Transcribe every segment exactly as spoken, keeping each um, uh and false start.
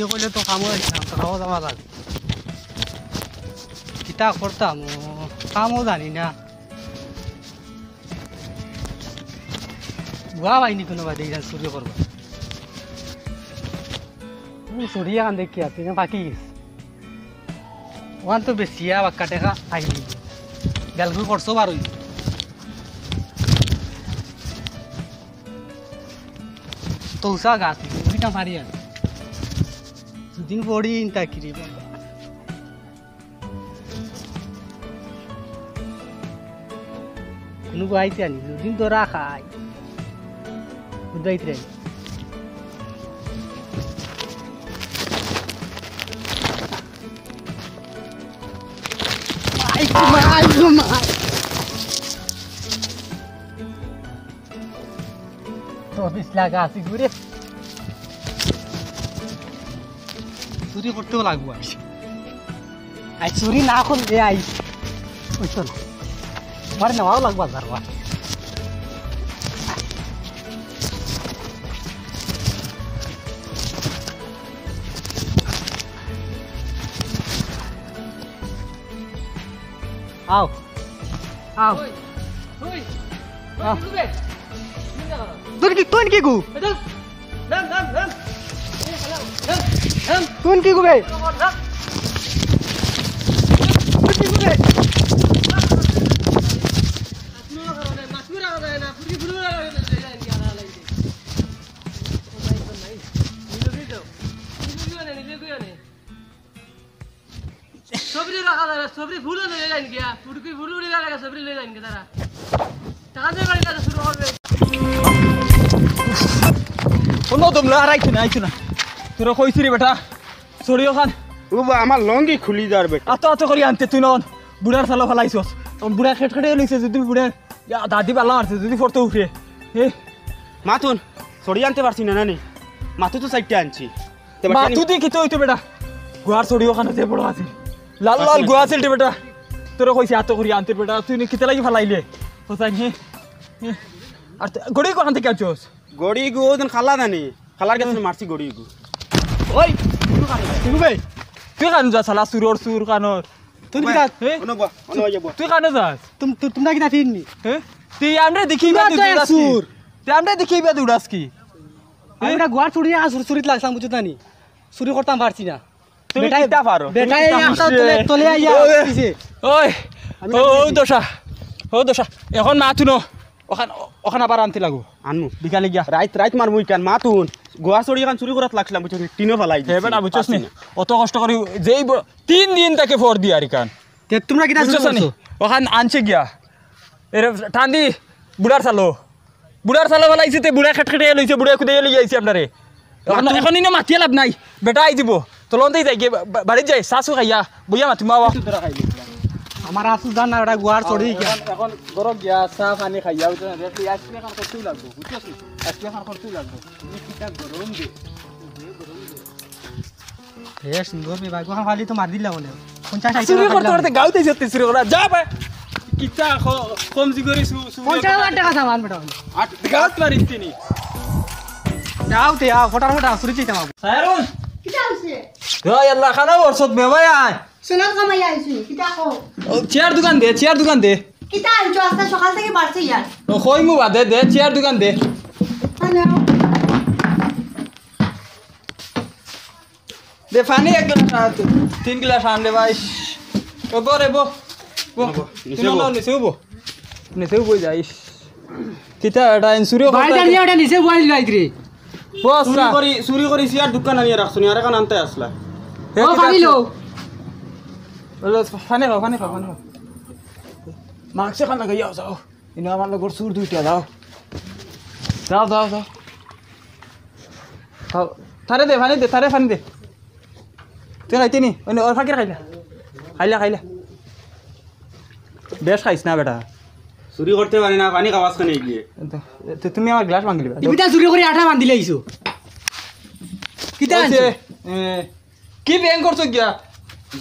ইয়ে কইলে তো কামো যাইতাম, তো কামো যাওয়া লাগে। কিতা করতাম, ও কামও জানি না। বুয়া পাইনি কোনো বাদে ইখান চুরি করবো। ও চুরি এখান দেখি আর তুই বাকি গেছে। ওখান তো বেশি আর বাক্কা টেকা আইনি। বেলগুল করছো বারোই। তো উষা গাছ, উড়িটা মারি আর। দুদিন পরই ইনতা কিরি বাবা। কোনো গাইতে আনি, দুদিন তো রাখাই। বুঝাইতে রে। আই গো মা, আই গো মা। তো বিশ লাগা আছে ঘুরে। চুরি করতেও লাগবো আইস। আই চুরি না করলে আইস। ওই তো না। আমার নেওয়াও লাগবো হাজার বার। আও। আও। ওই, ওই, ওই, আও। কি করবে? তুই কি, তুই কি গু? এই ধর। নাম, নাম, নাম। এই, হ্যালো, নাম, নাম। তুই কি গু বে? নাম। তুই কি গু বে? মাছ মারা যায় না, মাছ মারা যায় না, ফুরি ফুরি মারা যায় না, এই যায়, এই যায়, এই যায়। ও ভাই, তো নাই। নিজে দিয়ে দাও। নিজে দিয়ে নে, নিজে দিয়ে নে। সবরি রাখা যায় না, সবরি ফুলও লই যাইন গিয়া, ফুটকি ফুল উড়ি গেলে সবরি লই যাইন গিয়া তারা। টাকা দিয়ে বাড়ি কাছে শুরু করবে। কোনো দমলা আর আইছে না, আইছে না। তোরা কইছি রে বেটা, চুরি ওখান। ও বা, আমার লঙ্গি খুলি যার বেটা। আতো আতো করি আনতে তুই নন, বুড়ার চালো ফালাইছস। তখন বুড়া খেট খেটে লইছে, যদি বুড়া, ইয়া, দাদি বালা মারছে, যদি ফটো উঠে। এ? মাতুন, চুরি আনতে পারছি না, না নি? মাতু তো চাইরটা আনছি। তে বেটা মাতু দি কিতা অইতো বেটা? গুয়ার চুরি ওখান আছে বড় আছে। লাল লাল গুয়া আছিল রে বেটা। তোরে কইছি আতো করি আনতে বেটা, তুই নি কিতা লাগি ফালাইলে? হোসাইন, হে? হে? আর তে-, গড়ি কোখান থাকি আনছস? গড়ি গু ওদিন খালা জানি। খালার গেছে মারছি গড়ি গু। ওই, তুই কানো যাস? তুই কানো যাস, শালা চুরর চুর কানোর? তুই কিতা? হে? অনো বহ, অনো অইয়া বহ। তুই কানো যাস? তুম-, তু-, তুমরা কিতা ফিরনি? হে? তুই আমরারে দেখি তোমরা বাদে তো দৌড়াস কি? চুর। তুই আমরারে দেখি বাদে দৌড়াস কি? আমি বেটা গুয়ার চুরি, আ, চুরি, চুরিত লাগছিলাম, বুঝছো নি? চুরি করতাম পারছি না। তুমি বেটায়, কিতা পারো? বেটায় তুমি কিতা একটা পারো? তলে, তলে আইয়া ওই, দিছে। ওই, আমি ও, ও দশা, ও দশা। এখন মাতুন। ওখান, ওখান আবার আনতে লাগবো। আনমু। বিকালে গিয়া। রাইত, রাইত মারমু ইখান, মাতুন। গুয়ার চুরি এখান চুরি করাত লাগছিলাম, বুঝছো নি? টিনও ফালাই হে দিছি। বেটা, বুঝছস নি? পারছি না। অত কষ্ট করি, যেই ব-, তিন দিন থাকি ফর দিয়ার ইখান। তে তুমরা কিতা চুরি বুঝছস নি? করছো? ওখান আনছে গিয়া। এরে টান দি, বুড়ার চালো। বুড়ার চালো ফালাইছে, তে বুড়া খেটখেটে লইছে, বুড়া খুদে লই আইছে আমরারে। এখন, মাতু। এখন ইনো মাতিয়া লাভ নাই। বেটা আই দিব। তলন্তেই যাই গিয়া, বা-, বাড়িত যাই, চা চু খাইয়া, বইয়া মাতিমু আওয়া। আমার আসু জান না, ওটা গুয়ার চড়ি গিয়া। এখন, এখন ঘরো গিয়া চা পানি খাইয়া, ওই জন্য রেস্ট লই, আজকে এখন করতেই লাগবো, বুঝছস নি? আজকে এখন করতেই লাগবো। তুমি কিতা গরম দে। এ সুন্দর বে ভাই, ওখান খালি তো মার দিলা বলে। পঞ্চাশ ষাট চুরি টাকা করতে খাইলাম। করতে গাউতে যেতে চুরি করা। যা ভাই। কিতা খ-, কমজি করি চু-, চুরি পঞ্চাশ হাজার টাকা সামান বেটা। আর গাউত মারিস তিনি। যাও তে, আও, ফটার ফটা চুরি চিতা মারবো। সায়রুল। কিতা হইছে? ওই আল্লাহ, খানা বরসত বে ভাই আয়। সোনার কামাই আইছি, কিতা কও? ও, চেয়ার দোকান দে, চেয়ার দোকান দে। কিতা আনছো? আজকে সকাল থাকি বাড়ছে ইয়ার। ও, কইমু বাদে, দে, চেয়ার দোকান দে। হ্যালো। দে পানি এক গ্লাস আন, তিন গ্লাস আন রে ভাই। ও বো রে বো। বো। বো, বো, নিচে তিন বো। নম্বর নিচে বো। নিচে বই যাইস। কিতা এটা ইনসুরিও বাইরে করতে নিয়ে ওটা নিচে বই লই রে। বস চুরি না। করি, চুরি করি চেয়ার দোকান আনিয়া রাখছো নি, আর এখন আনতে আসলা। এ ও কিতা পানি আছে? লো। ওলো, পানি খাও, পানি খাও, পানি খাও। মাস্ক খান লাগাইয়া যাও। ইনো আমার লগর চুর দুইটা, যাও। যাও, যাও, যাও। খাও। তারে দে, পানি দে, তারে পানি দে। তুই খাইতে নি? ওই নে, ওর ফাঁকির খাইলা। খাইলা, খাইলা। বেশ খাইস না বেটা। চুরি করতে পারি না, পানি খাওয়াস কেনে গিয়ে? তো, তো তুমি আমার গ্লাস ভাঙিলিবা। ইবিতা চুরি করি আটা বান্ধিলে আইছো। কিতা ওই যে, আনছো? এ, কি ব্যাং করছো গিয়া?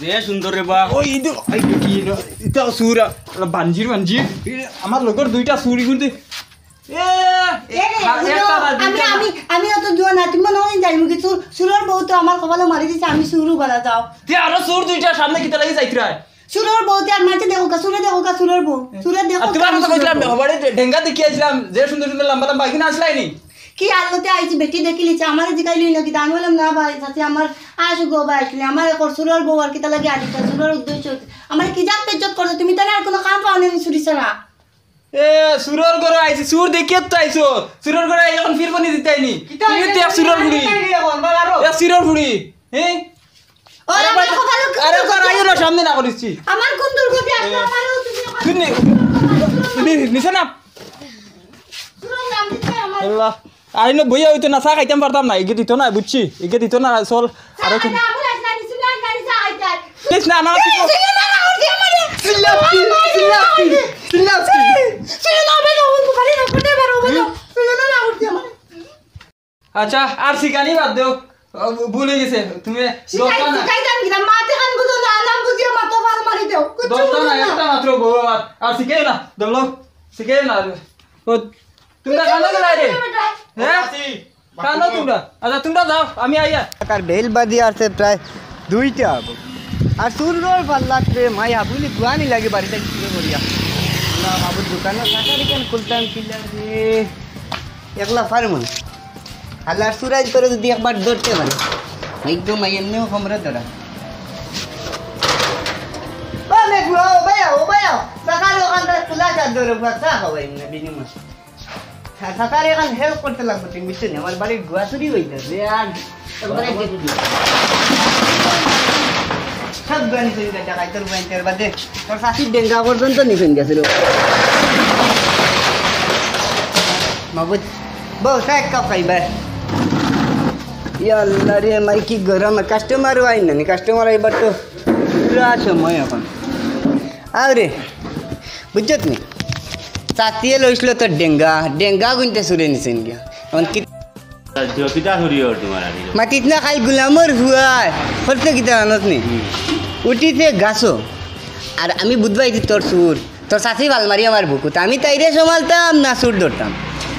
যে সুন্দর রে বা। ওই ইদু, আই কি রে? ইতা চুরা, বাঞ্জির বাঞ্জির। এ, আমার লগর দুইটা চুরি করতে। এ, এ রে, হ্যাঁ, হুনো, একটা না, আমি, দুইটা না। আমি, আমি অত জুয়া না, তুমি মনে হয় যাইমু কি চুর, চুরর বউ তো আমার কপালো মারি দিছে, আমি চুরু বালা যাও। তে আরো চুর দুইটা সামনে কিতা লাগি যাইতরায়? চুরর বউ তে আর মাঝে দেখো কা, চুরে দেখো কা, চুরর বউ, চুরে দেখো আর কা, তোমার আমি কথা চুরর কইছিলাম, বউ। হবারে ঢেঙ্গা দেখিয়া আইছিলাম, যে সুন্দর সুন্দর লম্বা লম্বা, এখানে আসলাই নি? কি আনলো তে আইছি, বেটি দেখিলিছে, আমারে জিগাইলো ইনো কিতা, আমি বললাম, "না ভাই, চাচি, আমার আশু গো ভাই আসলে, আমার এখন চুরর বউ আর কিতা লাগে আদিতা, চুরর উদ্দেশ্য হচ্ছে, আমার কি জাত বেজ্জত করছো, তুমি তাহলে আর কোনো কাম পাও না, চুরি ছাড়া।" এ, চুরর ঘরো আইছি, চুর দেখিয়া তো আইছো। চুরর ঘরো আই এখন ফিরবো নি দিতাই নি? কিতা তুমি তো এক চুরর ফুড়ি। কিতা অইছে এখন, বাবা, আরো? এক চুরর ফুড়ি। হ্যাঁ? ওই আরে আমার বাবা, কপালো কি আরে দুর্গতি বাবা, আইও না, আছে? সামনে না করিসছি। আমার কোন দুর্গতি আছে? এ, আমারও তুমি ওখানে তুমি নি-, চুরর ঘরো আইছো। তুমি নিছো না? চুরর নাম দিতে আমার। আল্লাহ। আর ইনো বইয়া হইতো না, চা খাইতাম পারতাম না, ইগে দিত না, বুঝছি? ইগে দিত না, চল, আরো চা একটু খাইতাম, আমরা আইসা নিছি না, গাড়ি চা খাইতাম। প্লিজ না, না, এই, তুই চিল্লা না, না, ওর দিয়ে মারে। চিল্লা কি? চিল্লা কি? চিল্লা কি? চিল্লা না, বেরো, ও বাড়ি না, কোথায় বেরো, বেরো। চিল্লা না, না, ওর দিয়ে মারে। আচ্ছা, আর শিখানি বাদ দেও, ও, ভুল হয়ে গেছে, তুমি শিখাই, দশটা না। শিখাই যান কিনা? মাতে কান বুঝো না, নাম বুঝিয়ে মাথা ফাল মারি দেও। কিচ্ছু দশটা বুঝো না, না। একটা মাত্র বউ আর, আর শিখাই না, দমলো, শিখাই না। ও, তুমি তো কানো গেলা রে? হ্যাঁ? কানো তোমরা? আচ্ছা, তোমরা যাও, আমি আইয়া। তার বেল বাজি আছে প্রায় দুইটা হবো। আর চুরর পাল্লাত রে মাই আবুলি গুয়ানি লাগে বাড়িতে কি করিয়া। আল্লাহ, বাবুর দোকানো শাটার ইখান খুলতাম কিলা রে। একলা পারমু না। হালার চুরাই করে যদি একবার ধরতে পারে, একদম আই এমনিও কমরে ধরা। ও মেঘুয়া, ও ভাইয়া, ও ভাইয়া, শাটার ওখানটা খোলা চার ধরে, চা খাওয়াই না বিনিময়। শাটার এখন হেল্প করতে লাগবো, তুমি বুঝছো নি? আমার বাড়ির গুয়া চুরি হয়ে যাবে, আর একবারে গেট দিয়ে। সব গুয়া নিছেন গা, টাকায় তোর বইন তের বাদে। তোর চাচির ডেঙ্গা পর্যন্ত নিছেন গেছিল। মাবুদ, বউ, চা এক কাপ খাইবা। ইয়া আল্লাহ রে, মাই কি গরম, কাস্টমারও আইন না, কাস্টমার আইবার তো পুরা সময় এখন। আরে, বুঝছত নি? চাচিয়ে লইছিল তোর ডেঙ্গা, ডেঙ্গা গুনতে চুরে নিছেন গিয়া। এখন কি আর দিও, কিতা করিও তোমার আর? মাতিস না খালি গুলামর ফুয়ায়, করতে কিতা জানোস নি? হুম। উঠিছে গাছো, আর আমি বুধবাই দি তোর চুর, তোর চাচি বাল মারি আমার বুকুত, আমি তাইরে সমালতাম না চুর ধরতাম।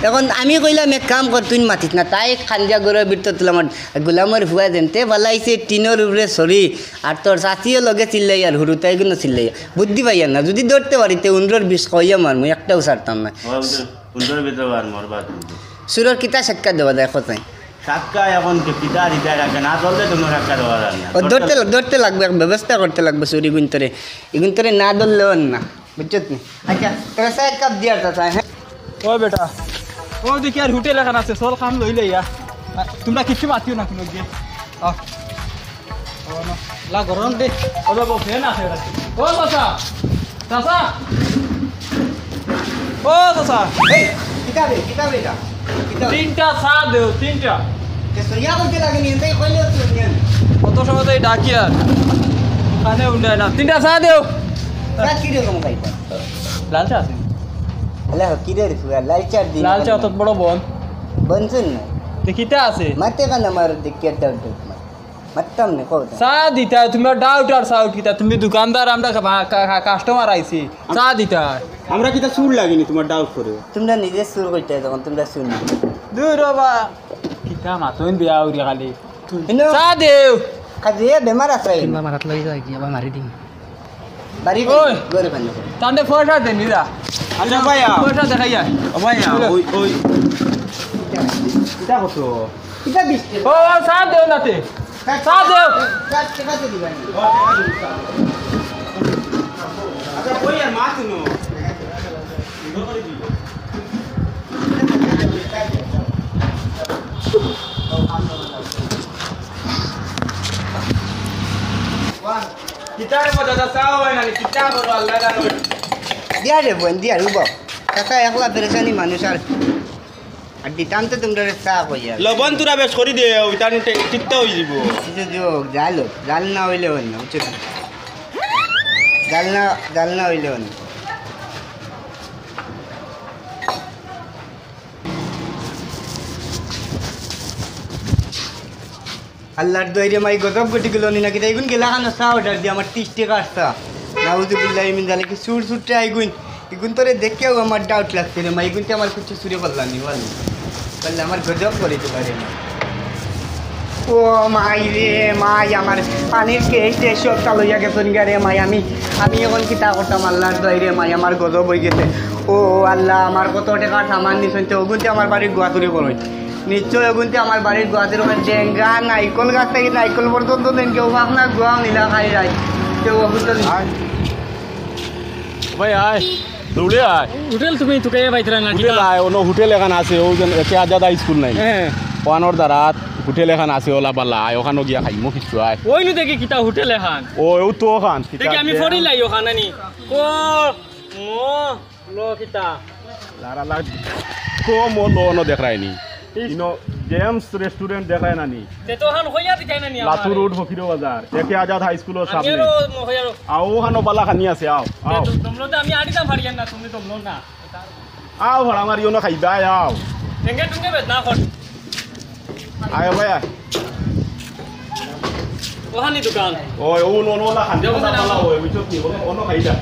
এখন আমি কইলাম, "এক কাম কর, তুই মাতিস না।" তাই খান্দিয়া গরু বিরত তুলাম, গুলামর ফুয়া যেনতে বালাইছে টিনর উপরে সরি, আর তোর চাচিও লগে চিল্লাইয়ার, হুরুতাইগুনো চিল্লাইয়া। বুদ্ধি পাইয়ার না, যদি ধরতে পারি, তে উনরর বিষ খাইয়া মারমু, একটাও ছাড়তাম না। ওরা বুঝে, উনরর ভিতরে আর মরবা তুমি। চুরর কিতা সাক্ষ্য দেওয়া যায়, কোথায়? সাক্ষ্য এখন কি পিতা দিতে রাখে, না ধরলে তো কোনো সাক্ষ্য দেওয়া যায় না। ও, ধরতে লাগ-, ধরতে লাগবে, এক ব্যবস্থা করতে লাগবে চুরি গুনতরে। ইগুনতরে না ধরলে অর না, বুঝছত নি? আচ্ছা, তোরা চা এক কাপ দিয়ার তা চায়, হ্যাঁ? ও বেটা, ও দেখি আর হোটেল এখান আছে, চল খাম লই লইয়া। আ, তোমরা কিচ্ছু মাতিও না কোনো গিয়ে। আহ। ও না, লা গরম দে। ও বাবা, ফেন আছে রাখি। ও চাচা, চাচা। ও চাচা। এই, কিতা রে, কিতা রে এটা? কিতা? তিনটা চা দেও, তিনটা। তে সইয়া কইতে লাগে নি, এটাই কইলে হচ্ছে নি। কত সময় তো এই ডাকি আর কানে উন্ডায় না। তিনটা চা দেও। চা কি রে, কম খাইবা? লাল চা আছে? আলে, কি রে, ফুয়া, লাল চা দিন। লাল চা অত বড় বন। বনছুন না। তে কিতা আছে? মাতে কান আমার দিকে ডাউট ডাউট মার। মারতাম না, কও তো। চা দিতা, তুমার ডাউট আর সাউট কিতা? তুমি দোকানদার, আমরা কা-, কা-, কা-, কাস্টমার আইছি। চা দিতা। আমরা কিতা চুর লাগি নি তুমার ডাউট করে? তুমরা নিজে চুর কইতায় তখন তুমরা চুর না। দূর বাবা, কিতা মাতইন বিয়া উড়ি খালি। ইনো। চা দেও। কাজে বেমার আছে। কিংবা মারাত লই যায় কি, আবার মারি দিম। বাড়ি ওই। ঘরে পানি। তান্ডে পয়সা দে, নিরা। আচ্ছা, ভাইয়া। পয়সা দেখাইয়া। ও ভাইয়া, ওই, ওই। কিতা করছো? কিতা বিশ টাকা? ও, ও, চা দেও না তে। চা দেও। চা, চা তো দিবা নি? আচ্ছা, কই আর মাছ নো? কিতা রে দাদা, চা অয় না, কিতা করো, আল্লাহ জানে। দিয়া রে বোন, দিয়া রে বাবা। কাকা একলা পেরেশানি মানুষ আর, আর দিতাম তো তুমরারে চা কইয়া। লবণ তুরা বেশ করি দে, ওই তার তে-, তিতা অই যিবো। কিছু দিও, জাল হোক, জাল না অইলে অয় না, বুঝছো তো? জাল না, জাল না অইলে অয় না। আল্লাহর দয়ায় রে মাই গজব ঘটি গেল নি নাকি? তাই ইগুন গেলা খানো চা অর্ডার দি আমার ত্রিশ টাকা আসতা। নাউজুবিল্লাহি মিন জালিক, চুর চুরটে আইগুন। ইগুন তোরে দেখিয়াউ আমার ডাউট লাগছে রে মা, ইগুনতে আমার কিচ্ছু চুরি করলা নি, বল। বললে আমার গজব করিতে পারে না। ও মাই রে মাই, আমার পানির কেস টেস সবতা লইয়া গেছইন গা রে মাই। আমি, আমি এখন কিতা করতাম আল্লাহর দোয়াই রে মাই, আমার গজব অই গেছে। ও আল্লাহ, আমার কত টেকার সামান নিছইন, তে ওগুনতে আমার বাড়ির গুয়া চুরি করইন। নিশ্চয় ওগুনতে আমার বাড়ির গুয়া চুরি করইন। ডেঙ্গা, নাইকল গাছ থাকি নাইকল পর্যন্ত নেন, কেউ আপনার গুয়াও নিলা খাই যায়। কেউ ওগুন তো নি- আয়। ভাই, আয়। দৌড়ে আয়। হোটেল তুমি তুকাইয়া পাইতরা না, হোটেল কিতা? আয়, অনো হোটেল এখান আছে, ও যেন একে আজাদ হাই স্কুল নাই? হ্যাঁ। ওখানোর দ্বারা হোটেল এখান আছে, ওলা বালা, আয়, ওখানো গিয়া খাইমু কিচ্ছু, আয়। ওই নু দেখি কিতা হোটেল এখান? ও, ও তো ওখান, কিতা দেখি আমি আছে? ফড়ি লাই ওখানে নি। ক, ম, ল কিতা? লারা লা, ক, ম, ল, অনো দেখরায়নি। ইস। ইনো জেমস রেস্টুরেন্ট দেখরায় না নি? তে তো ওখান হইয়া দিতাই না নি আমার। লাতু রোড, ফকিরো বাজার, একে আজাদ হাই স্কুলর আমি সামনে। আরো ম-, হইয়া আরো। আও, ওখানো বালা খানি আছে, আও, আও। তে তো তোমরা তো আমি আড়িতাম পারিয়ার না, তুমি তোমরা না। আও, ভাড়া মারি অনো খাইবা, আও। টেঙ্গে টুঙ্গে বেদ না কর। আয় ভাই, আয়। ওখানি দোকান। ওই, ও, নো, নো, না, খানি দেখো বালা না। বালা, ওই, বুঝছো কি? অনো, অনো খাইবা।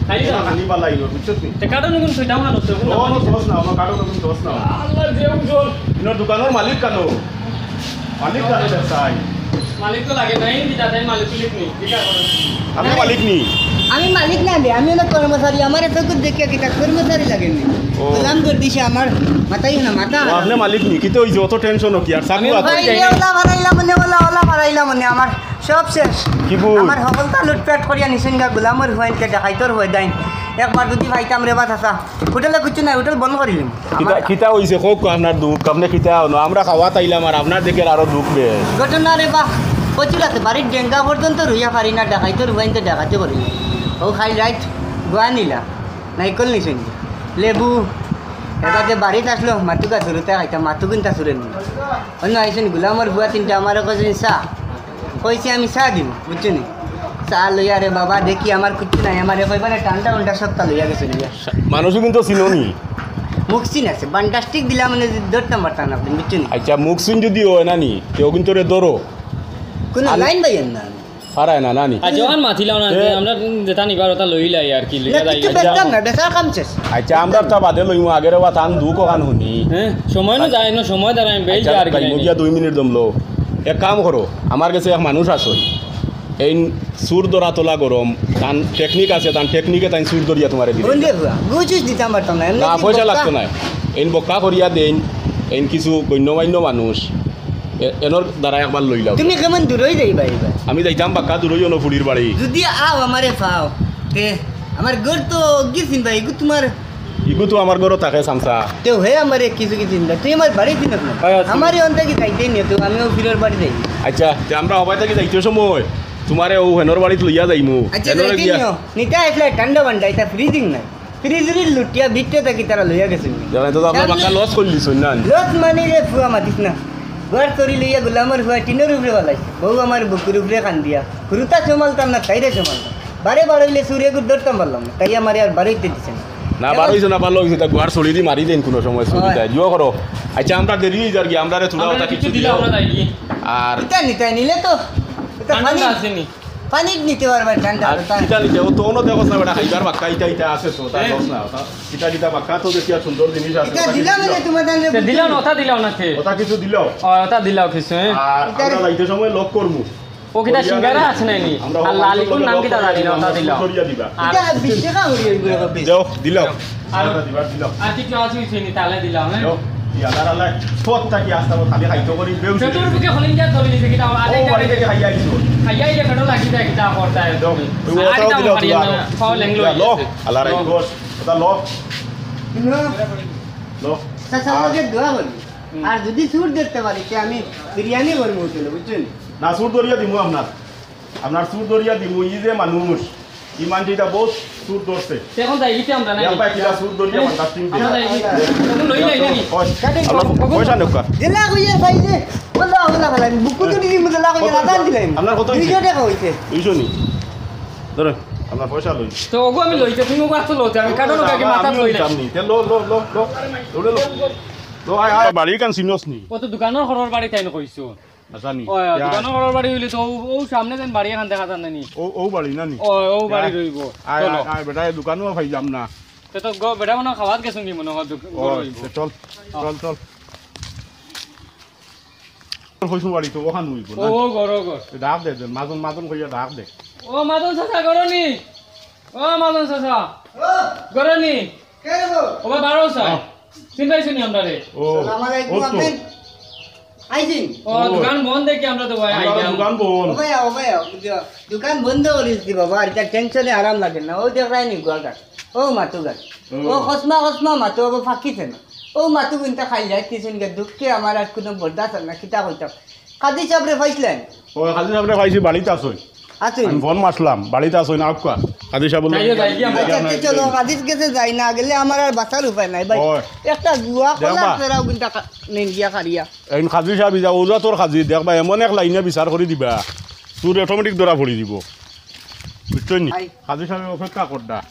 খাইবা? অনো খানি বালা, ইনো, বুঝছো কি? তে কার্টন গুন থইতাম না, তো, ও, অনো থস না, অনো কার্টন গুন থস না। আল্লাহ, যে ওজন। ইনো দোকানর মালিক কানো? মালিক কানো দেখতাই? মালিক তো লাগে নাই, কি তাতে মালিক তুলিক নি, ঠিক আছে? আপনি মালিক নি? আমি মালিক না রে, আমি অনো কর্মচারী, আমার এত করে দেখিয়া কিতা কর্মচারী লাগে নি? ও। গোলাম করে দিছে আমার, মাথায় না মাথা। ও, আপনি মালিক নি? কিতা অইছে? অত টেনশন কি? আর চাকু আমি আছে? ভাই, এ ওলা বাড়াইলাম মনে, ওলা, ওলা বাড়াইলাম মনে, আমার সব শেষ। কি বুঝ? আমার হকলতা লুটপাট করিয়া নিছইন গা, গোলামর হুয়াইনতে ডাকাইতর হুয়াই দাইন। একবার যদি পাইতাম রে বা চাচা, হোটেলে কিচ্ছু নাই, হোটেল বন্ধ করিলিমু। কিতা, আমার কিতা অইছে? কউক আপনার দুখ, আপনি কিতা অনো? আমরা খাওয়াত আইলাম আর আপনার দেখে আরো দুখ বেশ। ঘটনা রে বা, কচুর আছে, বাড়ির ডেঙ্গা পর্যন্ত রইয়া পারি না, ডাকাইতর হুয়াইনতে ডাকাতি করিলিমু। ও খাইল রাইত গুয়া নিলা, নাইকল নিছইন, লেবু, এবারে বাড়িত আসলো, মাতুকা চুরুতে খাইতাম, মাতুকিনতা চুরে নিল। অনো আইছইন গোলামর হুয়া তিনটা, আমারে কইছইন চা। কইছি আমি চা দিমু, বুঝছো নি? চা লইয়া রে বাবা, দেখি আমার কিচ্ছু নাই, আমারে কইবা না, ঠান্ডা উল্টা সবতা লইয়া গেছে লইয়া। মানুষও কিন্তু চিনো নি। মুখ চিন আছে, বান্ডাস্টিক দিলা মানে ধরতাম পারতাম না, বুঝছো নি? আচ্ছা, মুখ চিন যদি অয় না নি, কেউ কিন্তু রে ধরো। কোনো আর লাইন বাইয়েন না। পারায় না, না নি? আচ্ছা, ওখান মাতিলাও না, এ। আমরা যেটা নিবার ওটা লইলাই আর কি, লইয়া না, যাই। কিচ্ছু আচ্ছা। বেচতাম না, বেচার কাম শেষ। আচ্ছা, আমরা তো বাদে লইমু, আগের ওবা তান দুখ ওখান হুনি। হ্যাঁ, সময় না যায় না, সময় দাঁড়ায়, বেল আচ্ছা, যার কি যাইমু নাই। গিয়া দুই মিনিট দমলো। এক কাম করো, আমার গেছে এক মানুষ আছে, এইন চুর ধরা তোলা গরম, তান টেকনিক আছে, তান টেকনিকে তাইন চুর ধরিয়া তোমারে দিবে। কোন দিয়ে হুয়া? গুজুজ দিতাম পারতাম না, এমনি না, কি পয়সা বক্কা? লাগতো না। এইন বক্কা করিয়া দেইন, এইন কিছু গণ্যমান্য মানুষ, এ-, এনর দ্বারা একবার লইলাও। তুমি কেমন দূরই যাইবা এবার? আমি যাইতাম বাক্কা দূরই অনো ফুড়ির বাড়ি। যদি আও আমারে পাও, তে আমার ঘর তো গেছিন ভাই, এগু তোমার ইগু তো আমার ঘরো থাকে, চামচা। তেও হে আমারে কিছু কিছু চিন্তা, তুই আমার বাড়ি চিনস না। হয়, আছে। আমারে অন্তে কি যাইতে নিয়ে, তো আমিও ফিরর বাড়ি যাই। আচ্ছা, তে আমরা হবাই থাকি যাইতে সময় তোমারে ও হেনর বাড়িত লইয়া যাইমু। আচ্ছা, হেনরে যাইতে গিয়া নিও। নিতে আসলে ঠান্ডা বান্ডা, এটা ফ্রিজিং নাই। ফ্রিজ রিজ লুটিয়া ভিতরে থাকি তারা লইয়া গেছে। জানে তো আপনার বাক্কা লস করলি, শুন না? লস মানে রে ফুয়া মাতিস না। ঘর চুরি লইয়া গোলামর ফুয়া টিনের উপরে ফালাইছে। বউ আমার বুকুর উপরে কান্দিয়া। হুরুতা সামালতাম না, তাইরে সামালতাম। বারে বারে হইলে চুরে গুড় ধরতাম পারলাম না। তাই আমারে আর বারইতে দিছে না। না, বারইছে না, ভালো হইছে, তা গুয়ার ছড়ি দি মারি দেন কোনো সময় ছড়ি হয়। দেয়। জুয়া করো। আচ্ছা, আমরা দেরি হয়ে যার কি, আমরা রে থুড়া আমরা ওটা কিছু কিছু দিলে দিও। আমরা যাই কি? আর এটা নিতে নিলে তো, এটা ঠান্ডা পানি। আসেনি। পানি নিতে পারবে ঠান্ডা, আর ওটা। কিতা নিতে? ও তো অন্য দেখোস না বেটা, খাইবার বাক্কা ইটা ইটা আছে তো, তাই এ। দেখোস না, ওটা কিতা কিতা বাক্কা তো দেখি আর সুন্দর জিনিস আছে, এটা ওটা দিলাম কিছু না দিলাম। তোমাদের তে দিলাম না, ওটা দিলাম না তে। ওটা কিছু দিলাও। ও, ওটা দিলাও কিছু, হ্যাঁ। আর এটা আমরা যাইতে সময় লক করমু। ও কিতা করিয়া সিঙ্গারা নাই। আছে নাইনি? আমরা আর হবাই লালিকুর চলতে নাম লক কিতা করিয়া জানি না, দিলাম, ওটা আমরা দিলাম। সুন্দর করিয়া দিবা। এটা আর বিশ টাকা করি ওই করে হবে। যাও, দিলাও। আর ওটা দিবা, দিলাও। আর কিছু আছে, হইছে নি, তাহলে দিলাম, হ্যাঁ? যাও, ইয়ালা রালা, সব থাকি আস্তা খালি খাইতো করি, বেউ। পেটর ভুকে হলিং যা ধরে নিছে কিতা, ও আরে বাড়ি থেকে খাইয়া আইছো। খাইয়া আইলে পেটো লাগি যায়, কিতা করতা হয় যাও, তুমি? ওই আর ওটাও কিতা দিলাও, মারিয়া দিলাও। না, পাও লেংলো ইয়া, লো, হইছে। আল্লাহ রাই লো। কর, ওটা লো। লো। লো। চাচা, আর আমাকে দোয়া করি। হুম। আর যদি চুর ধরতে পারি, তে আমি বিরিয়ানি করবো হোটেলে, বুঝছেন? না, চুর ধরিয়া দিমু আপনার। আপনার চুর ধরিয়া দিমু, ই যে মানুষ, ই মানষে ইটা বহুত চুর ধরছে। তে এখন যাই গিতে আমরা, না? ইয়ার পায়ে কিলা চুর ধরিয়া হুম। মাথা টিং আমরা দিলা। যাই গিতে। এখন লই যাই নাকি? ওই, কাটে, আপনার কখন? পয়সা নেউক্কা। দিলা কইয়া ভাই যে, বললা, বললা, বললা, বুকু তো দিদি, বললা, কইয়া কত রাজান হইছে? দিলাই। আপনার কত হইছে? দুইশো টাকা হইছে। দুইশো নি? ধরো, আপনার পয়সা লই। তো ওগো আমি লইতে, তুমি ওগো আসো লইতে, আমি কাটো না, আমিও কাকে মাথা নিতাম লইলে। নি। তে লো, লো, লো, লো। লো, লো, লো। লো, আয়, আয়, বাড়ি কান চিনস নি? ও তো দোকানর ঘরর বাড়ি তাইন কইছো। আচ্ছা নি। ও, ইয়া। দোকানর ঘরর বাড়ি হইলে তো ও, ও সামনে যেন বাড়ি এখান দেখা যান না নি। ও, ও বাড়ি না নি? ও, ও বাড়ি ইয়া। রইবো। আয়, চলো। আয়, আয়, বেটা, এই দোকানও পাইলাম না। তো গো, বেটা মনে হয় খাওয়াত গেছুন কি মনে হয়, দোকান ও, ঘর হইব। চল, চল, চল। তোর হইছুন বাড়ি তো, ওখান হইব ও, না? ও, ঘর, ও, ঘর। ডাক দে, দে, মাজন, মাজন কইয়া ডাক দে। ও, মাজন চাচা, ঘর নি? ও, মাজন চাচা। ও। ঘর নি? কে রে গো? ও, ভাই, বারো চাই। হ্যাঁ। চিন্তাই শুনি আমরা রে। ও, সালাম আলাইকুম, ও তো। আপনি? আইজিন। ও, ও। দোকান বন্ধ দেখি আমরা তো ভাই আমরা আইলাম। দোকান বন্ধ। ও ভাই, ও ভাই, ও, দোকান বন্ধ করিস দি বাবা, আর এটা টেনশনে আরাম লাগে না। ও দেখ রায় নি গুয়াগার। ও মাতুগার। ও। ও খসমা খসমা মাতু বাবা ফাঁকিছে না। ও মাতু গুনটা খাই যায়, কি শুনকে দুঃখে আমার আর কোনো বরদাস্ত হয় না, কিতা কইতাম। কাজী সাহেবরে পাইছিলেন? ও, কাজী সাহেবরে পাইছি, বাড়িত আছইন। আছইন। আমি ফোন মারছিলাম, বাড়িত আছইন, আউক্কা। কাজী সাহেব বললো, যাইও, যাই, যাই, আচ্ছা, যাই, আচ্ছা, যাই, চলো, যাই। কাজীর গেছে যাই, না গেলে আমার আর বাঁচার উপায় নাই, ভাই। ওই। একটা গুয়া দেখ খোলা বা। ফেরাও কিন্তু কা-, নেঙ্গিয়া খারিয়া। এইন কাজী সাহেব, ইজা ওজা তোর কাজী, দেখ বা, এমন এক লাইনে বিচার করি দিবা, তোর অটোমেটিক ধরা পড়ি দিব। বুঝছইন নি? আই। কাজী সাহেব অপেক্ষা করডা।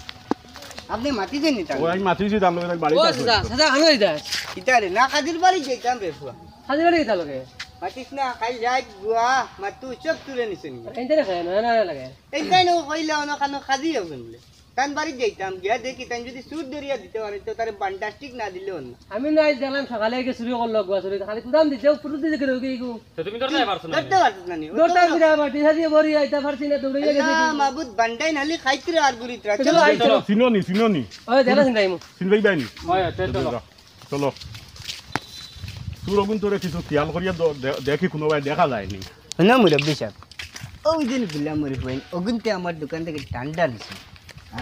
আপনি মাতিছেন নি তাহলে? ও, আমি মাতিছি, তার লগে বাড়িত ও, আছইন। চাচা, চাচা, আমি যাই। কিতা রে, না কাজীর বাড়ি যাইতাম রে, ফুয়া। কাজীর বাড়ি গেতা লগে? মাতিস না, খাই যাই, গুয়া, মাতু সব তুলে নিছে নি। এইটা না খায়, না, না, না লাগে। এইটাই না কইলে অনো কানো কাজী হবেন বলে। তান বাড়ি যাইতাম, গিয়া দেখি, তাই যদি চুর ধরিয়া দিতে পারে, তো তারে বান্ডাস্টিক না দিলে অন্য। আমি না আইজ দেখলাম সকালে আগে চুরি করলো, গুয়া চুরি, খালি কুদাম দিতে, পুরো দিতে কেন ওকে এগো? তো তুমি ধরতে পারছো না? ধরতে পারছো না নি? ও ধরতে তো পারছি না, মাটি সাজিয়ে বড়ি আইতা পারছি না, দৌড়ে গেছে আল্লাহ দেখি। মাবুদ, বান্ডাই নালি খাইতরে আর গুরিতরা। চলো, চলো, আই, চলো। চলো। চিনো নি, চিনো নি? ওই, দেখো, চিন্তাই মু। চিনবাই বাইনি। ওই, ওই, চলো। চলো। চলো। তোর অগুন তোরে কিছু খেয়াল করিয়া দ-, দে-, দেখি কোনো ভাই দেখা যায়নি। হুনো মুরব্বি সাহেব, ওই দিন গুলাম মরি বইন, অগুনতে আমার দোকান থেকে ঠান্ডা নিছে।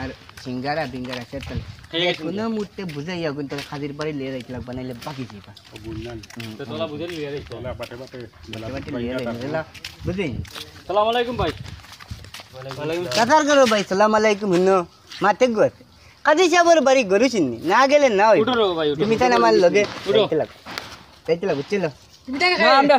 আর সিঙ্গারা বিঙ্গারা সেতল। ঠিক আছে। কোনো মুহূর্তে বুঝাই অগুন তোর কাজীর বাড়ি লিয়ে যাইতে লাগবে, নাইলে বাকি যাইবা। অগুন না। হুম, তো তোলা বুঝে লিয়ে যাইতে। তোলা বাটে বাটে। বাটে বাটে লিয়ে যাইতে, বুঝলি? সালাম আলাইকুম ভাই। ওয়ালাইকুম সালাম। কাতার করো ভাই, সালাম আলাইকুম, হুনো। মাতে গো। কাজী সাহেবর বাড়ি গরু চিননি, না গেলে না হইব। উঠো রে ভাই, উঠো। তুমি তাই আমার লগে উঠো। যাইতে লাগো। যাইতে লাগো, চলো। তুমি তাই না, খাই। আমরা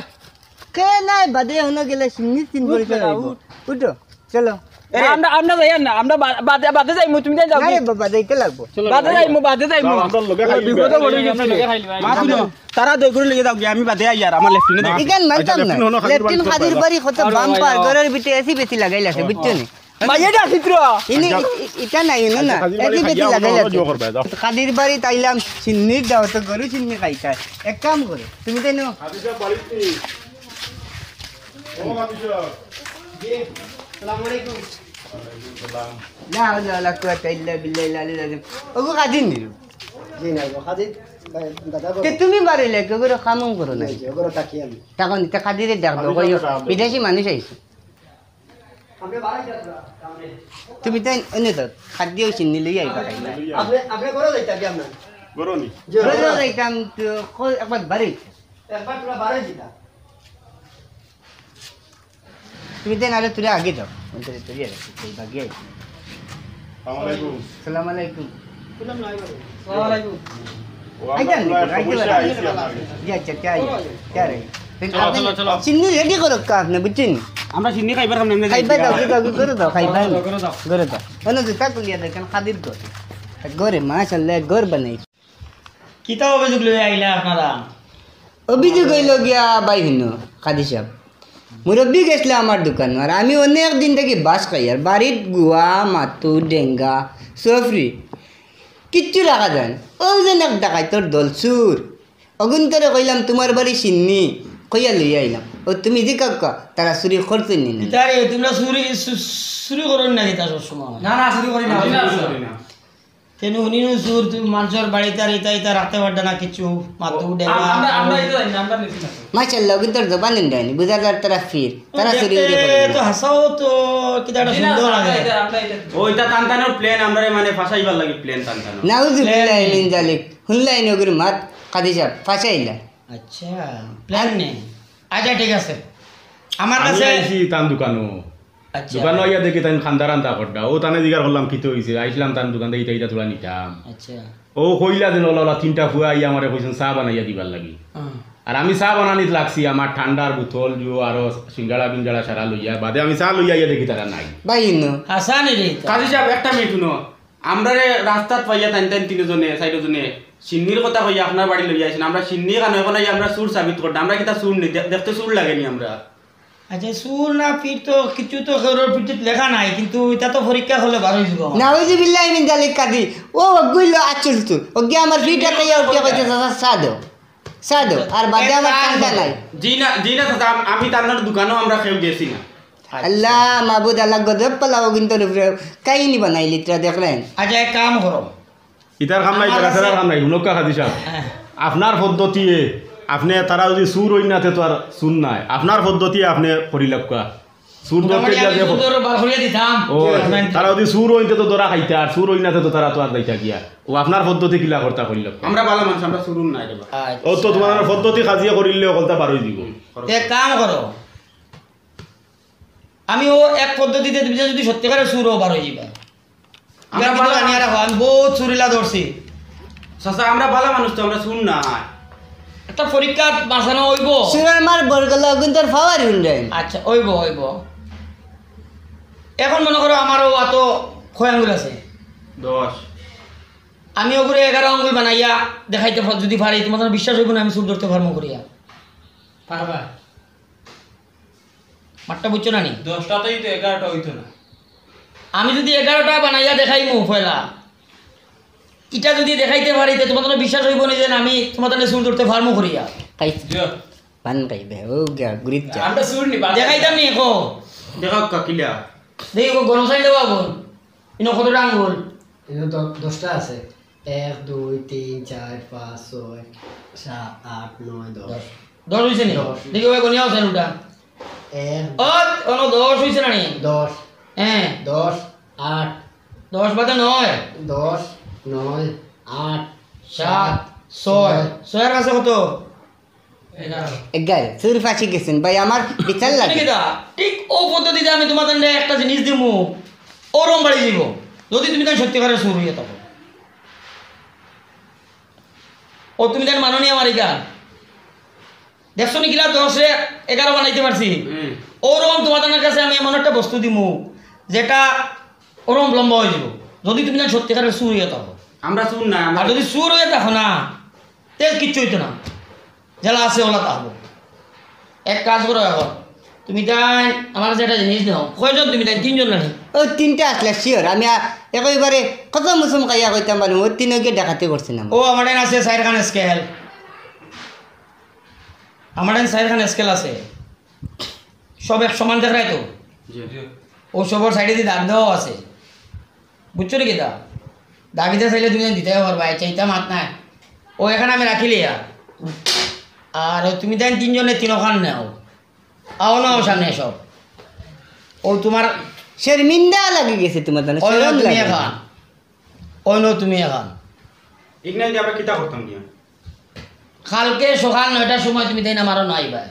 কে নাই বাদে হনো গেলে চিননি চিন উঠ করি বেটা, চলাইব। উঠ। উঠো, চলো। এ, আমরা, আমরা যাই না, আমরা বা-, বাদে, বাদে যাইমু, তুমি তাই যাও না কি? রে বাবা, যাইতে লাগবো। চলো, বাদে যাইমু, বাদে যাইমু। যাও, আমরা লগে খাই বিপদে দিবা। পড়ে গেছি। লগে খাই দিবা। মা শুনো, তারা দই করে লিয়ে যাও গিয়া, আমি বাদে আই আর আমার লেফটিনে দেখি। ইখান মানতাম আচ্ছা, না। লেফটিন ওখানে লেফটিন বাড়ি খাদির বাড়ি কত আর বাম্পার, ভাই, ঘরের ভিতরে এসি বেশি লাগাইল আছে, বুঝছো নি? মাইয়া দা চিত্র। ইনি ইটা নাই, ইনো না। আচ্ছা, খালি এসি বাড়ি বেশি খাইয়া লাগাই আমরা আছে। জোর করবে, যাও। খাদির বাড়ি তাইলাম, সিন্নির দাও তো গরু সিন্নি খাইতা। এক কাম করো, তুমি তাই নো। হাফিজ সাহেব বাড়িত নি? ও হাফিজ সাহেব। জি, আসসালামু আলাইকুম। ওয়ালাইকুম সালাম। লা হাওলা ওয়ালা কুওয়াতা ইল্লা বিল্লাহিল আলিয়্যিল আযীম। ওগো খাদির নি? জি না, গো, খাদির ভাই, দাদা গো। তে তুমি বাড়ি লেকে গরু কামুম করো না। জি, জি, ওগুলো থাকি আমি। তখন তে খাদিরে ডাক দাও, কইও, বিদেশি মানুষ আইছে। তুমি তাই অন্য তো খাদ্য সিন্নি লই আইবা খাইবা। আপনি, আপনি ঘরে যাইতা কি আপনার? ঘরে নি? জি, ঘরে ঘরে। যাইতাম তো, কই একবার বাড়ি। একবার তোরা বাড়ি যেতা। তুমি তাই নাহলে তুলে আগে যাও। অন্তরে তুলে রাখো, সেই বাকি আইছি। আসসালামু আলাইকুম। সালাম আলাইকুম। সালাম আলাইকুম। ও, আমরা আইতা নি, পুরা আইতা সমস্যা পারো। আইছি আপনার কাছে। জি, আচ্ছা, কে আইয়া? কে আইয়া? চলো, চলো, চলো। সিন্নি রেডি করো কা আপনি, বুঝছেন? আমরা সিন্নি খাইবার সামনে আমরা খাইবা যাই। দাও, দাও, করে দাও, খাইবা। করে দাও, করে দাও। করে দাও। ওনো জুতা খুলিয়া দেখেন, খাদির ঘর। ঘরে, মাশাআল্লাহ, ঘর বানাই। কিতা অভিযোগ লইয়া আইলা আপনারা? অভিযোগ অইল গিয়া, ভাই হুনো, খাদি সাহেব। মুরব্বি গেছলা আমার দোকানো, আর আমি অনেক দিন থাকি বাস খাই, আর বাড়িত গুয়া, মাতু, ডেঙ্গা, সফরি, কিচ্ছু রাখা যায় না। অউ যেন এক ডাকাইতর দল চুর। অগুইন্তরে কইলাম, "তুমার বাড়ি সিন্নি", কইয়া লইয়া আইলাম। অউ তুমি জিকাউক্কা, তারা চুরি করছইন নি না? ইতারে, তুমরা চুরি, চু-, চুরি করো না কিতা সব সময়? না, না, চুরি করি না, না, চুরি করি না। তেনু হুনিনু চুর, তুমি মানষর বাড়িত আর ইতা ইতা রাখতে পারতা না কিচ্ছু, মাতু, ডেঙ্গা, আমরা, আমরা ইতা জানি না, আমরা নিছি না। মাশাআল্লাহ, অগুইন্তর জবান ইন্দাইনি, বুঝা যার তারা ফির, তারা চুরি উরি করে না। তো হাছাউ তো কিতা একটা সুন্দর লাগে। আমরা ইতা, আমরা ইতা। ও, ইতা তান তানর plan, আমরারে মানে ফাঁসাইবার লাগি plan তান তানর। নাউজুবিল্লাহি মিন জালিক। হুনলায়নি অগুর মাত, খাদি সাহেব, ফাঁসাইলা। আচ্ছা, plan নেই। আচ্ছা, ঠিক আছে। আমার আমি কাছে আইছি তান দোকানো। আচ্ছা। দোকানো আইয়া দেখি তাইন কান্দা-রান্দা কররা। অউ তানে জিগার করলাম, "কিতা অইছে?" আইছলাম তান দোকান থাকি ইতা ইতা থুড়া নিতাম। আচ্ছা। অউ কইলা যেন অলা অলা তিনটা ফুয়া আইয়া আমারে কইছইন চা বানাইয়া দিবার লাগি। হ্যাঁ। আর আমি চা বানানিত লাগছি, আমার ঠান্ডার বোতল, জো আরো সিঙ্গাড়া-বিঙ্গাড়া সারা লইয়া, বাদে আমি চা লইয়া আইয়া দেখি তারা নাই। ভাই, ইনো। হাছানি রে ইতা। কাজী সাহেব, একটা মিনিট হুনো। আমরারে রাস্তাত পাইয়া তাইন তাইন তিনোজনে, চাইরোজনে সিন্নির কথা কইয়া আপনার বাড়ি লইয়া আইছইন। আমরা সিন্নি খানো, অখন আইয়া আমরারে চুর সাবিত কররা। আমরা কিতা চুর নি? দে-, দেখতে চুর লাগেনি আমরা? আচ্ছা, চুর না ফিট তো কিছু তো কেউর ফিটত লেখা নাই, কিন্তু ইটা তো পরীক্ষা করলে বারই যিবো। নাউজুবিল্লাহি মিন জালিক কাজী। ও অগুইলো আসল চুর। অগি আমার ফিট আতাইয়া উঠিয়া কইছে, "চাচা, চা দেও, চা দেও।" আর বাদে আমার কান্দা নাই। জি না, জি না চাচা, আম-, আমি তান দোকানো আমরা কেউ গেছি না। আল্লাহ মাবুদ, আল্লাহ গজব পালাও কিন্তু উপরে কাহিনী বানাইলি তোরা দেখলেন। আচ্ছা, এক কাম করো। ইতার কাম নাই, আমার বেড়া আছে। ফেরার কাম নাই, হুনক্কা কাজী সাব। হ্যাঁ। আপনার পদ্ধতিয়ে আপনে, তারা যদি চুর অইন না তে তো আর চুর নায়। আপনার পদ্ধতিয়ে আপনে করিলাউক্কা। চুর ধরতে মোটামুটি গিয়া আমি যে চুর ধরে বার করিয়া দিতাম। ও, তারা যদি চুর অইন তে তো ধরা খাইতা, আর চুর অইন না তে তো তারা তো আর যাইতা গিয়া। ও আপনার পদ্ধতি কিলা করতা করিলাউক্কা। আমরা ভালা মানুষ, আমরা চুর নায় রে বা। আচ্ছা। ও তো তোমার পদ্ধতি কাজিয়ে করিলে অকলতা বারই যিবো। এক কাম করো, আমি ও এক পদ্ধতিতে তুমি যদি সত্যিকারের চুর অও বারই যিবা। আমরা আমরা ভালা জানিয়া রাখো, আমি বহুত চুরিলা ধরছি। চাচা, আমরা ভালা মানুষ তো, আমরা চুর নায়। একটা পরীক্ষা বাঁচানো অইবো। চুরর মার বরগলা অগুন তোর পাওয়ার হুনলেন। আচ্ছা, অইবো, অইবো। এখন মনে করো আমার ও অত কয় আঙ্গুল আছে, দশ। আমি ওগুলো এগারো আঙ্গুল বানাইয়া দেখাইতে ফ-, যদি পারি, তোমার বিশ্বাস অইবো না আমি চুর ধরতে পারমু করিয়া। পারবা। মাতটা বুঝছো না নি? দশটাতেই তো এগারোটা অইতো না। আমি যদি এগারোটা বানাইয়া দেখাইমু পয়লা, ইটা যদি দেখাইতে পারি, তে তোমার বিশ্বাস অইবো না যে আমি তোমার চুর ধরতে পারমু করিয়া। খাই জিও। পান খাইবে, ও গা, গুরিত যা। আমরা চুর নি, বাদ দেখাইতাম নি, কো। দেখাউক্কা কিলা। দেখি, কো, গরম সাইড দেওয়া বল। ইনো কতটা আঙ্গুল? এখানে তো দশটা আছে। এক, দুই, তিন, চার, পাঁচ, ছয়, সাত, আট, নয়, দশ। দশ অইছে নি? দশ। দেখি, ওই গনিয়া আছে ওটা। এক, ও, কোনো দশ অইছে না নি? দশ, হ্যাঁ। দশ, আট, দশ বাদে নয়। দশ, নয়, আট, সাত, ছয়। ছয়ের কাছে কত? এগারো। এগারো। চুর ফাঁসি গেছেন ভাই, আমার বিচার লাগে। ঠিক আছে, ঠিক ও পদ্ধতিতে আমি তোমার একটা জিনিস দিমু, ওরম বাড়ি দিব। যদি তুমি তাই সত্যিকারের চুর অইয়া থাকো, ও তুমি তাই মাননীয় আমার এখান দেখছো নি কিলা দশে এগারো বানাইতে পারছি? হুম। ওরকম তোমাদের কাছে আমি এমন একটা বস্তু দিমু, যেটা ওরকম লম্বা হয়ে যাব, যদি তুমি তাই সত্যিকারের চুর অইয়া থাকো। আমরা চুর নায়, আমরা আর যদি চুর অইয়া থাকো না, তে কিচ্ছু অইতো না, যেলা আছে ওলা থাকবো। এক কাজ করো এখন, তুমি তাই আমার কাছে একটা জিনিস দাও। কয়জন তুমি তাই? তিনজন নাকি? ও তিনটা আসলে শিওর, আমি আ-, একেবারে কত মুসুম খাইয়া কইতাম পারমু, ও তিনকে ডাকাতি করছিলাম। ও আমার তাই আছে চাইরখান স্কেল, আমার তাই চাইরখান স্কেল আছে, সব এক সমান দেখায় তো। জি। ও সবর সাইডে দি দাগ দেওয়া আছে, বুঝছো নি কিতা? দাগিতে চাইলে তুমি দিতে পারবা, চাইতা মাত নাই। ও এখানে আমি রাখিলি আর, আর ও তুমি তাই তিনজনে তিনখান নেও, আও না ও সামনে সব। ও তোমার শর্মিন্দা লাগি গেছে তোমার জানো, ওই শরম তুমি লাগে। এখান, ওই নো তুমি এখান। ইগনাইতে আমরা কিতা করতাম দিয়া? কালকে সকাল নয়টার সময় তুমি তাই আমারও নাইবা।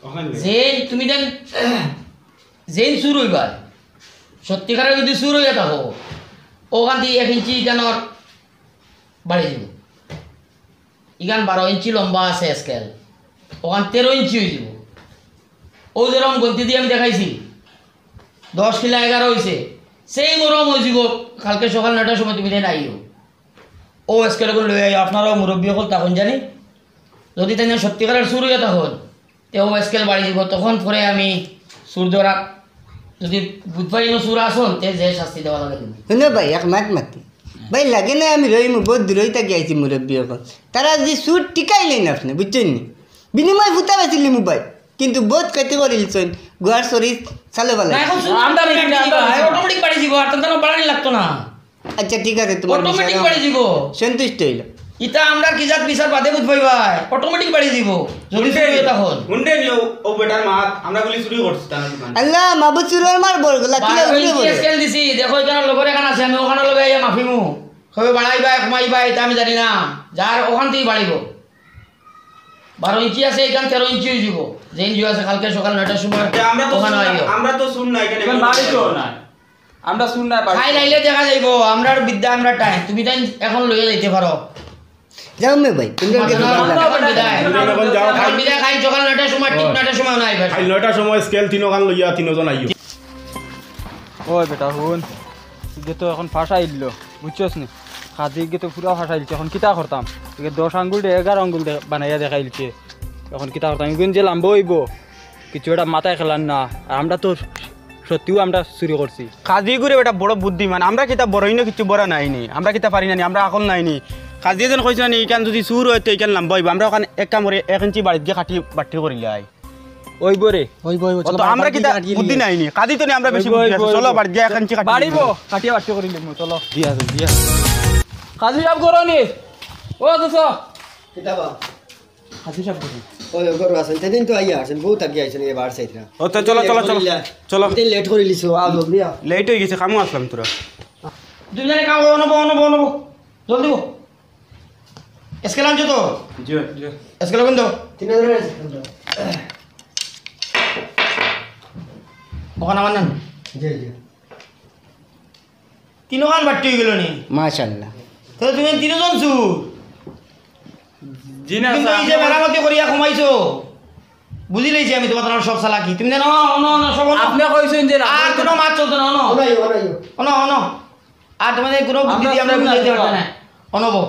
ওখানে যেইন তুমি দেন, যেইন চুর অইবা, সত্যিকারে যদি চুর অইয়া থাকো, ওখান দি এক ইঞ্চি ইখানর বাড়ি দিব। ইখান বারো ইঞ্চি লম্বা আছে স্কেল, ওখান তেরো ইঞ্চি অই দিব। ও যেরকম গন্তি দি আমি দেখাইছি, দশ কিলা এগারো অইছে, same ওরকম অই দিব। কালকে সকাল নয়টার সময় তুমি দেন আইও, ও স্কেল অগুন লই আইও। আপনারাও মুরব্বী অকল তখন জানি, যদি তাই সত্যিকারের চুর অইয়া তখন, তে ও স্কেল বাড়ি দিব। তখন পরে আমি চুর ধরা, যদি বুধবার ইনো চুর আসন, তে যে শাস্তি দেওয়া লাগে তুমি। হুনো ভাই, এক মাত মাতি। ভাই লাগে না আমি রইমু, বহুত দূরই থাকি আইছি মুরব্বী অকল। তারা যদি চুর টিকাইলেন আপনি, বুঝছেন নি? বিনিময় ফুটা বেচিলিমু ভাই। কিন্তু বহুত ক্ষতি করিলছইন, গুয়ার শরীর চালো ভালো। না, এখন চুর আমরা automatic বাড়ি দিব, আর তার বাড়ানি লাগতো না। আচ্ছা ঠিক আছে, তোমার Automatic বিচারে বাড়ি দিব। সন্তুষ্ট হইল। ইতা আমরা কি জাত বিচার বাদে বুঝবই ভাই, automatic বাড়ি দিব। যদি চুর অইয়া তখন। হুনরে নিও, ও বেটার মাত, আমরা গুলি চুরি করছি তার দোকানে। আল্লাহ মাবুদ চুরর মার বড় গলা কিলা বারো উঠে ইঞ্চি বলে। স্কেল দিছি, দেখো এখানে লোকের এখানে আছে, আমি ওখানে লগে আইয়া মাফিমু। কবে বাড়াইবা, কমাইবা, এটা আমি জানি না। যার ওখান থেকেই বাড়িব। বারো ইঞ্চি আছে, এখান তেরো ইঞ্চি অই যাব। যে ইঞ্চি আছে, কালকে সকাল নয়টার সময় আচ্ছা, আমরা তো ওখানে চুর না, আইও। আমরা তো চুর না এখানে। এখন বাড়ি তো নাই, আমরা চুর নাই বাড়ি। খাই লাইলে দেখা যাইব, আমরার বিদ্যা, আমরার টাইম। তুমি তাই এখন লইয়া যাইতে পারো। যাও মে ভাই, তুমি মাথা না, বিদায়। আমরাও বিদায়। তুমি এখন যাও, খাই। বিদায় খাই, সকাল নয়টার সময়, ঠিক নয়টার সময় নাই ভাই। কাল নয়টার সময় স্কেল তিনখান লইয়া তিনজন আইও। ওই বেটা হুন, ইগে তো এখন ফাঁসাইল, বুঝছস নি? কাজী ইগে তো পুরা ফাঁসাইলছে, এখন কিতা করতাম? ইগে দশ আঙ্গুল দে এগারো আঙ্গুল দে-, বানাইয়া দেখাইলছে, এখন কিতা করতাম? ইগুন যে লাম্বা অইব, কিছু একটা মাথায় খেলার না। আর আমরা তো সত্যিও আমরা চুরি করছি। কাজী গুরে বেটা বড় বুদ্ধিমান, আমরা কিতা বড়ই না, কিছু বড় নাই নি, আমরা কিতা পারি না নি, আমরা আকল নাই নি। কাজী যেন কইছে না নি, ইখান যদি চুর অয় তো ইখান লাম্বা অইবো। আমরা অখান এক কাম করি, এক ইঞ্চি বাড়িত গিয়া কাটি বাটি করিলাই। অইবো রে। অইবো, অইবো, ও চলো, তো আমরা বাড়িত কিতা গিয়া কাটি বুদ্ধি লই। নাই নি, কাজী তো নি, আমরা বেশি অইবো, বুদ্ধি আছে। অইবো, চলো অইবো। বাড়িত গিয়া এক ইঞ্চি কাটি বাড়িবো, লই। কাটিয়া বাটি করিলিমু, চলো। দিয়া আছে, দিয়া। কাজী সাব ঘরো নি? ও দোস্ত। কিতা বা? কাজী সাব ঘরো। ওই, ওই ঘরো আছইন। সেদিন তো আইয়া আছইন, বউত আগে আইছইন, এবার চাইতরা। ও, তো চলো, চলো, চলো। চলো। তুমি লেট করিলিছো, আও জলদি আও। লেট অই গেছে, কামো আছলাম থুড়া। দুইজনে কাম করো, অনো বও, অনো বও, অনো বও। জলদি বও। স্কেল আনছো তো? জি, জি। স্কেল কোন দাও? তিন হাজার আছে, কোন দাও? ওখানে আমার নাম। জি, জি। তিনোখান বাট্টি অই গেল নি? মাশাআল্লাহ। তো তুমি তিনোজন চুর। জি না, কিন্তু স্যার, এই যে আপনি মেরামতি করিয়া কমাইছো, বুঝি লাইছি আমি তোমার সব চালাকি। তুমি জানো, অনো, অনো, সব অনো। আপনি কইছেন যে না, আর কোনো মাত চলতো না, অনো। অনাইও, অনাইও। অনো, অনো। আর তোমাদের কোনো বুদ্ধি আমরা দিয়ে আমরা চুর না, বুঝাইতে স্যার। পারবো না। অনবো।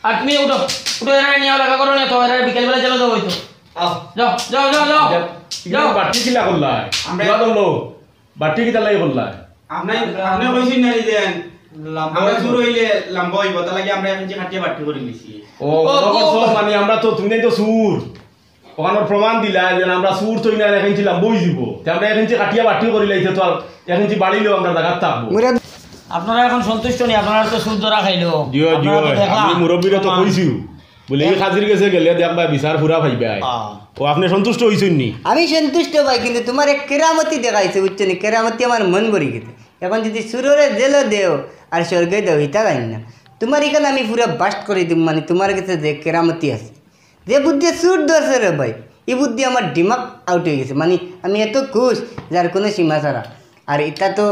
আর তুমি উঠো, উঠো, এরা নিয়ে লেখা করো না তো, এরা বিকেল বেলা চলে যাবো হয়তো। আও। যাও, যাও, যাও, যাও। যাও। বাট্টি কিলা করলা? আমরা বাট্টি কিতা লাগি করলা? আপনি, আপনি কইছেন না যে লাম্বা আমরা অইবো। চুর অইলে লাম্বা অইবো, তার লাগি আমরা এক ইঞ্চি কাটিয়া বাট্টি করি নিছি। ও, ও, ও, ও, ও। মানে আমরা তো, তুমি তো চুর। ওখানোর প্রমাণ দিলা যে আমরা চুর তো না, এক ইঞ্চি লাম্বা অই যিবো। তে আমরা এক ইঞ্চি কাটিয়া বাট্টি করি লাইতে তো আর এক ইঞ্চি বাড়িলেও আমরা জাগাত থাকবো। মুরাদ। আপনারা এখন সন্তুষ্ট নি, আপনারা তো চুর ধরা খাইলো। জিও, জিও, আপনারা তো দেখলা। আমি মুরব্বীরে তো প্রমাণ। কইছি। বলে, এই কাজীর গেছে গেলে দেখবা বিচার পুরা পাইবা। আহ। ও, আপনি সন্তুষ্ট হইছেন নি? আমি সন্তুষ্ট ভাই, কিন্তু তোমার এক কেরামতি দেখাইছে, বুঝছো নি? কেরামতি আমার মন ভরি গেছে। এখন যদি চুররে জেলো দেও আর স্বর্গে দেও, ইতা গাইন না। তোমার ইখান আমি পুরা বাস্ট করি দিমু, মানে তোমার গেছে যে কেরামতি আছে। যে বুদ্ধি চুর ধরছে রে ভাই, ই বুদ্ধি আমার দিমাগ আউট হয়ে গেছে। মানে আমি এত খুশ, যার কোনো সীমা ছাড়া। আর ইতা তো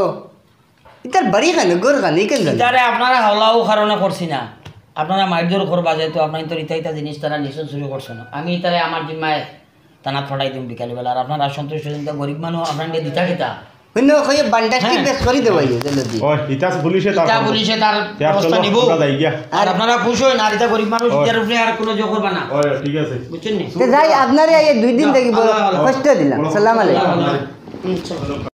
ইতার বাড়ি খানো, ঘর খানো, ইখান জানো। ইতারে আপনারা হাওলাও কারণে করছি না। আপনারা মারধর করবা যেহেতু, আপনারা তো ইতা ইতা জিনিস তারা নিশ্চয় চুরি করছে না। আমি ইতারে আমার জিম্মায় থানাত পাঠাই দিম বিকালবেলা। আর আপনারা সন্তুষ্ট হইন তো, গরিব মানুষ, আপনারা দিতা কিতা? হইন, কইয়ে বান্ডাজটি হ্যাঁ। বেশ করি দেবো, ইয়ে, জলদি। ও, ইতা পুলিশে তার ইতা খবর। পুলিশে তার ব্যবস্থা নিব। আমরা যাই গিয়া। আর আপনারা খুশ হইন, আর ইতা গরিব মানুষ, ওই। ইতার উপরে আর কোনো জোর করবা না। ওই, ঠিক আছে। বুঝছেন নি? তে যাই, আপনারে এই দুই দিন যাও, দেখি বড় আল্লাহ, আল্লাহ। কষ্ট দিলাম। বড় সালাম আলাইকুম। আল্লাহ, আল্লাহ। হুম, চলো।